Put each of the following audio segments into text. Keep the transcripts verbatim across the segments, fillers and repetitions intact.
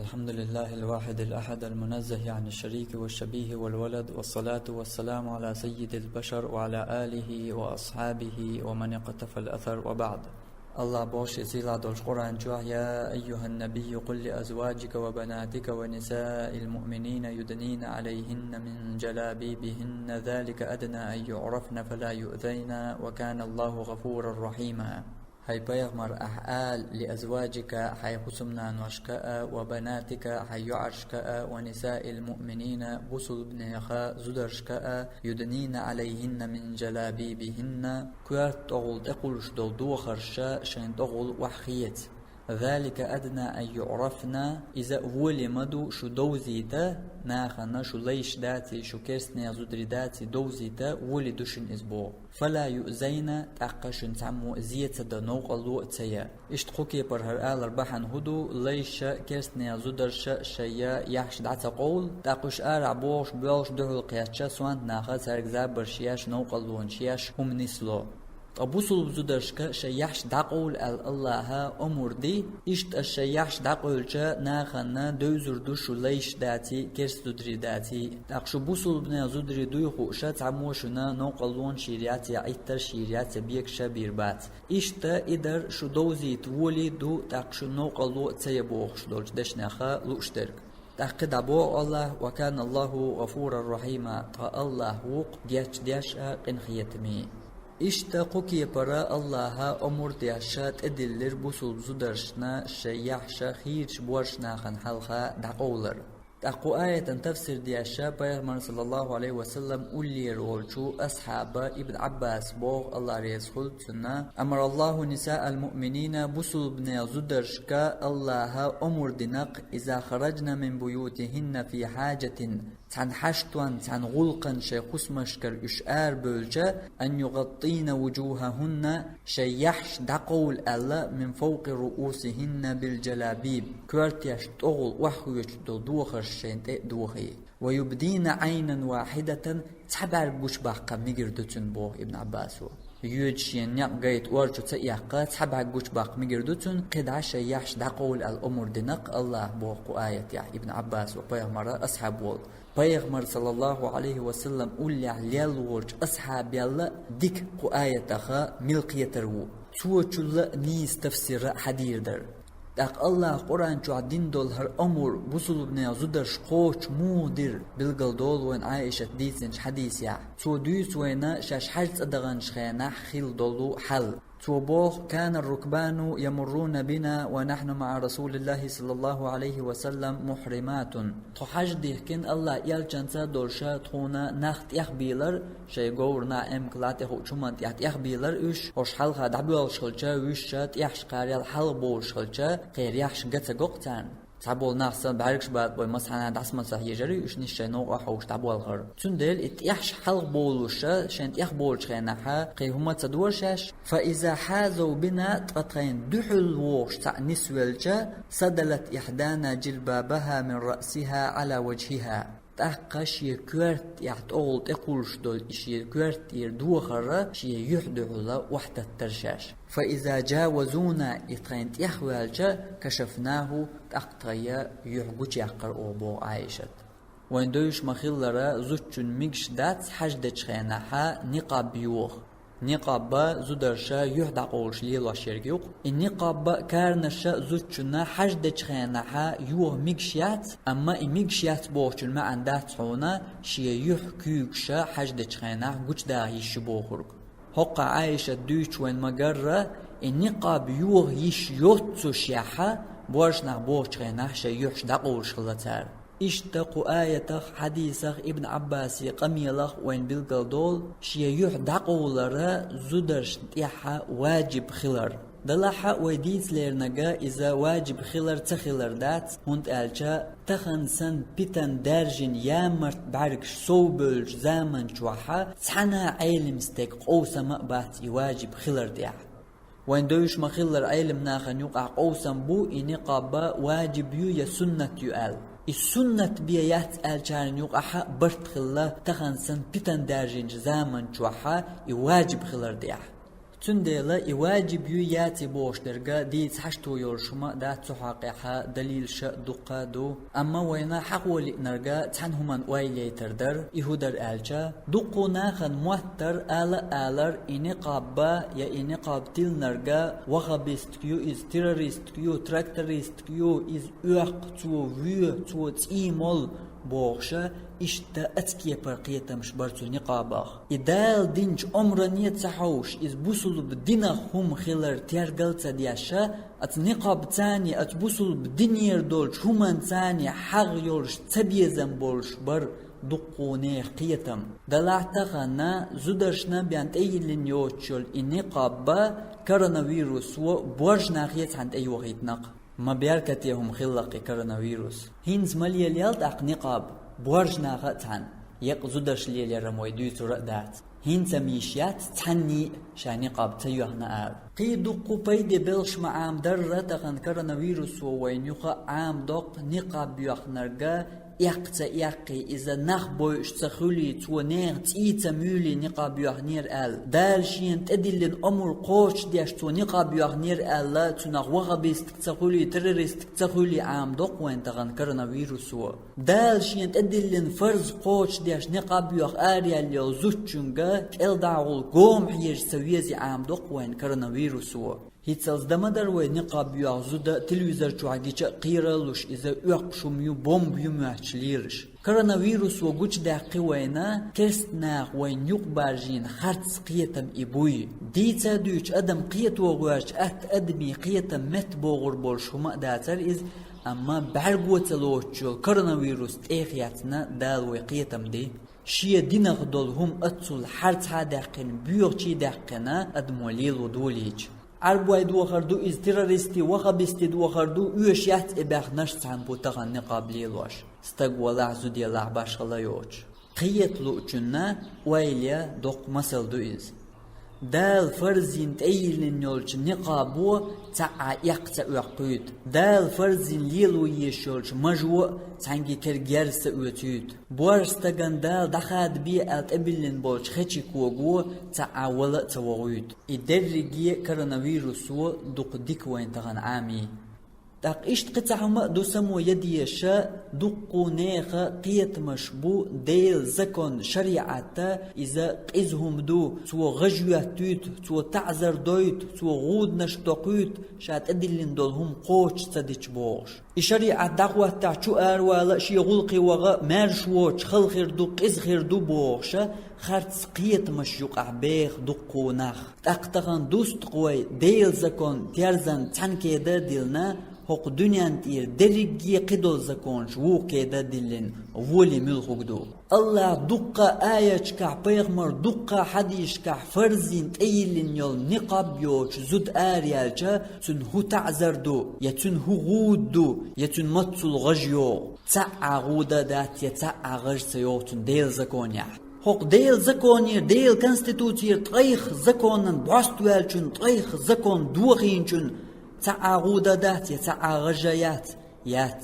الحمد لله الواحد الأحد المنزه عن الشريك والشبيه والولد، والصلاة والسلام على سيد البشر وعلى آله وأصحابه ومن اقتفى الأثر، وبعد. Аллах боху шен сийлахь долчу Къуръан чохь: «يا أيها النبي قل لأزواجك وبناتك ونساء المؤمنين يدنين عليهن من جلابيبهن ذلك أدنى أن يعرفن فلا يؤذين وكان الله غفورا رحيما». ХӀай пайхамар, ахь ала, لأزواجك, хьайн хӀусамнаношка а, وبناتك, хьайн йоӀаршка а, ونساء المؤمنين, бусулбанеха зударшка а, يدنين عليهن من جلابيبهن, коьрта тӀехула тӀекхуллуш долу дохарш шайна тӀехула охьахеца. ذلك أدنى أن يعرفن, иза волий ма ду шу довзийта нахана, шу лайш даций, шу керстанех зударий даций довзийта волий ду шуна иза боху. فلا يؤذين, тӀаккха шуна цхьаммо зе ца до, новкъарло а ца ян. Иштта кху кепара хӀара алар бахьана хӀун ду, лайша керстанех зударша шайн яхьаш дӀа ца къовла, тӀаккха уьш арахь бохуш, боьлхуш дуьхьал кхетча, сонта наха цаьрга забарш еш, новкъарлонаш еш хӀума нисло. Ткъа бусулба зударшка шайн яхьаш дӀакъовла аьлла Аллаха омра ди, иштта аш шайн яхьаш дӀакъевлча нахана девзар ду шу лайш даций, керста зударий даций. ТӀаккха шу бусулбанех зударий дуй хууш, цхьаммо шуна новкъарлонаш йийр яц, я Ӏиттарш йийр яц, я бегаш а бийр бац. Иштта и дар шу довзийта волий ду, тӀаккха шуна новкъарло а ца ян бохуш долчу дешнех лууш дерг. ТӀаккха дӀабоху Аллах: «وكان الله غفورا رحيما», ткъа Аллах ву-кх гечдеш а, къинхетаме. Иштта кху кепара Аллаха омра деш тӀедиллира бусулба зударшна шайн яхьаш хийрачу боьрша нахана хьалха дӀакъовлар. ТӀаккха кху аятан тафсир деш пайхамарна, саллаллаху Ӏалайхи ва саллам, уллера волчу асхьаба Ибн Ӏаббаса боху, Аллах реза хуьлда цунна: «أمر الله نساء المؤمنين», бусулбанех зударшка Аллаха омра дина-кх: «إذا خرجن من بيوتهن في حاجة», цхьана хьаштонна, цхьана гӀуллакхана шайн хӀусамашкара уьш арабевлча, «أن يغطين وجوههن», шайн яхьаш дӀакъовла аьлла, «من فوق رؤوسهن بالجلابيب», коьртеш тӀехула охьахоьцуш долу дохарш шайна тӀе а дохий. «ويبدين عينا واحدة», цхьа бӀаьрг гучубаккха мегар ду цунна, боху Ибн Ӏаббасо. Йоьдуш шен некъ гайта ор чу ца эккха, цхьа бӀаьрг гучубаккха мегар ду цунна, кхидӀа шайн яхьаш дӀакъовла аьлла омра дина-кх Аллаха, боху кху аятехь Ибн Ӏаббасо, пайхамара асхьаб волу. Пайхамар, саллаллаху Ӏалайхи ва саллам, уллехь лелла волчу асхьабел дика кху аятах мила кхетар ву. Цо чул а нийса тафсир а хьадийр дара. ТӀаккха Аллаха Къуръан чохь дина долу хӀара омра бусулбанех зударш кхочуш муха дира, билгалдолу вайна Ӏайшата дийцинчу хьадисехь. Цо дуьйцу вайна шаьш хьаьж цӀа даханчу хенахь хилла долу хьал. Цо боху: «كان الركبان يمرون بنا ونحن مع رسول الله صلى الله عليه وسلم محرمات». Тхо хьаьж дихкина Аллах элчанца долуш тхуна нах тӀехбийлар, шайн говрана, эмкала тӀехуучу хӀуманна тӀехь тӀехбийлар уьш, хӀорш хьалха дӀабоьлхуш хилча, вуьш тӀехьашкарел хьалха бовлуш хилча, кхеран яхьаш ган ца го-кх царна. Цхьаболу нах санна бӀаьргаш бадабой массанхьа дӀасамасахь езара уьш, нийсса шайн новкъа хьовш дӀабоьлхура. Цундела и тӀехьаш хьалха бовлуш, шайн тӀехболучу хенахь, кхин хӀума ца дора шаьш. «فإذا حاذوا بنا», ткъа тхайна дуьхьал вогӀуш цхьаъ нисвелча, «سدلت إحدانا جلبابها من رأسها على وجهها». ТӀаккха шен коьрта тӀехь тӀехула тӀекхуллуш долу и шен коьрта тӀера дохар шен юьхь дуьхьал охьататтара шаьш. «فإذا جاوزونا», и тхайна тӀехваьлча, «كشفناه», тӀаккха тхайн юьхь гучуяьккхира оха, боху Ӏайшата. Вайн девзаш ма-хиллара, зудчунна мегаш дац хьаьж дечу хенахь никъаб йоха. Никъаб зударша юьхь дӀакъовлуш лелош ерг ю-кх. И никъаб каранаш зудчунна хьаьж дечу хенахь йоха мегаш яц, амма и мегаш яц бохучун маьӀна дац хьуна, шен юьхь куьйгаш хьаьж дечу хенахь гучудаха йиш ю бохург. ХӀокхахь Ӏайшата дуьйцуш вайна ма-гарра, и никъаб йоха йиш йоццушехь, боьрша нах бохучу хенахь шайн юьхьаш дӀакъовлуш хилла цара. Иштта кху аятах, хьадисах, Ибн Ӏаббасе къамелах вайна билгалдолу шен юьхь дӀакъовлар зударшна тӀехь важиб хилар. Делахь а вай дийцарниг иза важиб хилар ца хилар дац, хӀунда аьлча тахана санна питана даьржина ямарт бӀаьргаш совбевллачу заман чохь цхьана а Ӏелам стеган къовсам а бац и важиб хилар тӀехь. Вайн девзаш ма-хиллара, Ӏелам нахана юкъахь къовсам бу, и никъаб важиб ю я суннат ю аьлла. И суннат бен яц аьллачарна юкъахь а барт хилла, тахана санна питана даьржинчу заман чохь и важиб хилар тӀехь. Цундела и ваджиб юй яций бохуш дерг дийца хьашт йолуш хӀума дац цу хьокъехь, далилаш а дуккха а ду. Амма вайна хьахо лиънарг цхьана хӀуманна ойла яйтар дара, и хӀун дара аьлча, дуккха нахана моттара ала а алара, и никъаб я и никъаб тиллинарг ваххабистик ю, иза террористик ю, трактористик ю, иза оьккху, цо воь, цо цӀий молу бохуш, иштта оцу кепара кхетамаш бара цу никъабах. И Дала динчу омране а ца хьовш, иза бусулба динах хӀума хилар тергал а ца деш, оцу никъабцани, оцу бусулба динера долчу хӀуманцани хьагӀ йолуш, цабезам болуш бара дуккха нехан кхетам. Делахь тахана зударшна бен тӀейиллина йоцуш йолу и никъаб коронавирусо боржнахе цхьаьна тӀейохийтина-кх. Ма беркате хӀума хилла-кх и коронавирус. ХӀинца ма лелаелла тӀаккха никъаб боржнаха а цхьаьна, еккъа зударша лелаяран вай дуьйцур а дац. ХӀинца-м йиш яц цхьанний а ша никъаб ца йоьхна ала. Кхин дуккха пайде белхаш ма Ӏамадарра, тахана коронавирусо вайна юха а Ӏамадо-кх никъаб йоьхнарг эккха ца эккхий, иза нах бойуш ца хуьлий, цо нехан цӀий ца муьйлий никъаб йоьхнера аьлла. Дала шена тӀедиллина омра кхочушдеш цо никъаб йоьхнера аьлла, цунах ваххабистик ца хуьлий, террористик ца хуьлий Ӏамадо-кх вайна тахана коронавирусо. Дала шена тӀедиллина фарз кхочушдеш никъаб йоьхна араяьлла йолу зудчуьнга кӀелдӀагӀула гома хьежа ца везий Ӏамадо-кх вайна коронавирусо. ХӀинццалц дан ма дара вай никъаб йоьхна зуда телевизор чохь гича а кхералуш, иза оьккхуш хӀума ю, бомба ю моьттуш лелаш. Коронавирусо гучудаьккхи вайна, керста наха вайна юкъабаржийна харц кхетам и буй. Дийца а дуьйцу, адам кхето гӀоьртича атта адамийн кхетам метта богӀур болуш хӀума а дацара иза, амма бӀаьрго ца лоцуш йолу коронавирус тӀе а хецна, Дала вай кхетам ди. Шен динах долу хӀума аццул харцхьа а даьккхина, боьхачий а даьккхина, адамо лело долийча. Ӏарбой дохар ду иза, террористий, ваххабистий дохар ду, оьшуш яц и баьхнарш цхьаьна бу тахана никъаб лелош. Стаг валахь, зуда елахь, башхалла йоцуш. Кхета луучунна ойла ян доккха масал ду иза. Дала фарзйина тӀейиллина йолчу никъабо цхьа а эккха ца оьккхуьйту. Дала фарзйина лело езаш йолчу мажо а цхьаьнгге кера герз ца оьцуьйту. Борша стагана Дала дӀахадабе аьлла тӀебиллина болчу хечийн кого цхьа а вала а ца вогӀуьйту. И дерриге коронавирусо дукха дика вайна тахана Ӏамий. ТӀаккха иштта кхин цхьа хӀума а ду само ян дезаш, дуккха нехан кхетамаш бу Делан закон, шариӀат, иза къиза хӀума ду, цо гӀаж йоьттуьйту, цо таӀзар дойту, цо гӀуданаш доккхуьйту, ша тӀедиллина долу хӀума кхочуш ца дича бохуш. И шариӀат дӀахӀоттахь чу аравала а, шен гӀуллакхе ваха а маьрша воцуш, хала хир ду, къиза хир ду бохуш, харц кхетамаш юкъахь беха дуккха нах. ТӀаккха тахана дуста-кх вай Делан закон терзан цхьаьна кеда а диллина, хӀокху дуьнен тӀера дерриге кхидолу законаш вукху кеда а диллина, волий муьлхуг ду. АллахӀа дуккха а аяташкахь, пайхамара дуккха а хьадисашкахь фарзйина тӀейиллина йолу никъаб йоцуш зуда араяьлча, цуьнан хӀун таӀзар ду, я цуьнан хӀун гӀуда ду, я цуьнан маццул гӀаж йогӀу. Цхьа а гӀуда а дац, я цхьа а гӀаж ца йогӀу цуьнан Делан законехь. ХӀокху Делан законера, Делан конституцера, ткъайх законан бӀоставаьллачун, ткъайх закон дохийначун цхьа а гӀуда а дац, я цхьа а гӀаж а яц? Яц.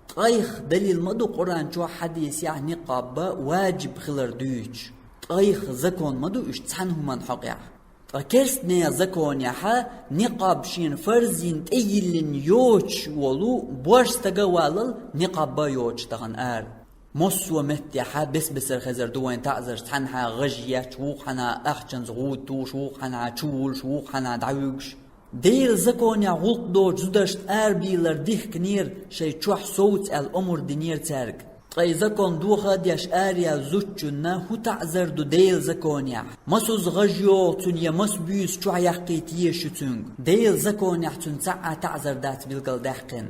Ткъайх далил ма ду Къуръан чохь, хьадисехь никъаб ваджиб хилар дуьйцуш. Ткъайх закон ма ду уьш цхьана хӀуманна хьокъехь. Ткъа керстанийн законехь никъаб шена фарзйина тӀейиллина йоцуш волу борша стаг а валлал, никъаб а йоцуш тахана ара. Массо а меттехь бес-бесара хезар ду вайн таӀзарш, цхьанхьа гӀаж етташ, вукхахьа ахчанца гӀуда тухуш, вукхахьа чу вулуш, вукхахьа дӀавуьгуш. Делан законехь гӀуллакх доцу зударшна арабийлар дихкинера, шайн чохь совца аьлла омра динера цаьрга. Ткъа и закон доха а деш араяьлла зудчунна хӀун таӀзар ду Делан законехь? Масуза гӀаж йогӀу цуьнан я маса буьйса чохь яккхийта езаш ю цуьнга? Делан законехь цуьнан цхьа а таӀзар дац билгалдаьккхина.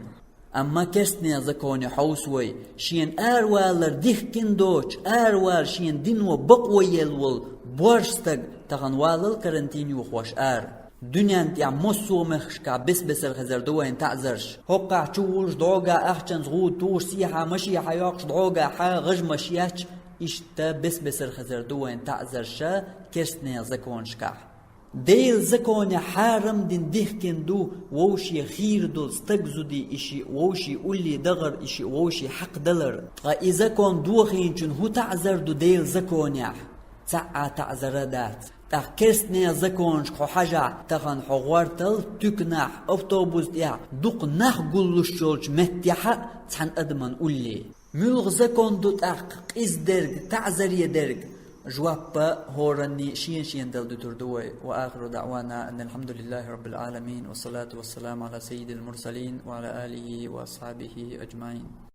Амма керстанийн законе хьовса вай, шена аравалар дихкина доцуш, аравала шена дино бакъо елла волу борша стаг тахана валлал карантин йохош ара. Дуьнен тӀехь массо а мехкашкахь бес-бесара хезар ду вайн таӀзарш. ХӀокхахь чу вулуш, дӀогахь ахчанца гӀуда тухуш, сехьа-машехьа йоккхуш, дӀогахь гӀаж-маш етташ, иштта бес-бесара хезар ду вайн таӀзарш керстанийн законашкахь. Делан законе хьарам дина дихкина ду вовше хийра долу стаг зудий и шиъ, вовше уллий дахар и шиъ, вовше хьакхадалар. Ткъа и закон дохийначун хӀун таӀзар ду Делан законехь? Цхьа а таӀзар а дац. ТӀаккха керстаний законашка хьо хьажахь, тахан хьо гӀортал туьканахь, автобус тӀехь, дукха нах гуллуш йолчу меттехь а цхьана адаман улле. Муьлха закон ду тӀаккха къиза дерг, таӀзаре дерг? Жоп хӀоранна шен-шен дала дуьтур ду вай. Ва ахиру даӀвана анил хьамдулиллахи раббил Ӏаламин, ва салату ва саламу Ӏала саййидил мурсалин, ва Ӏала алихи ва асхьабихи аджмаин.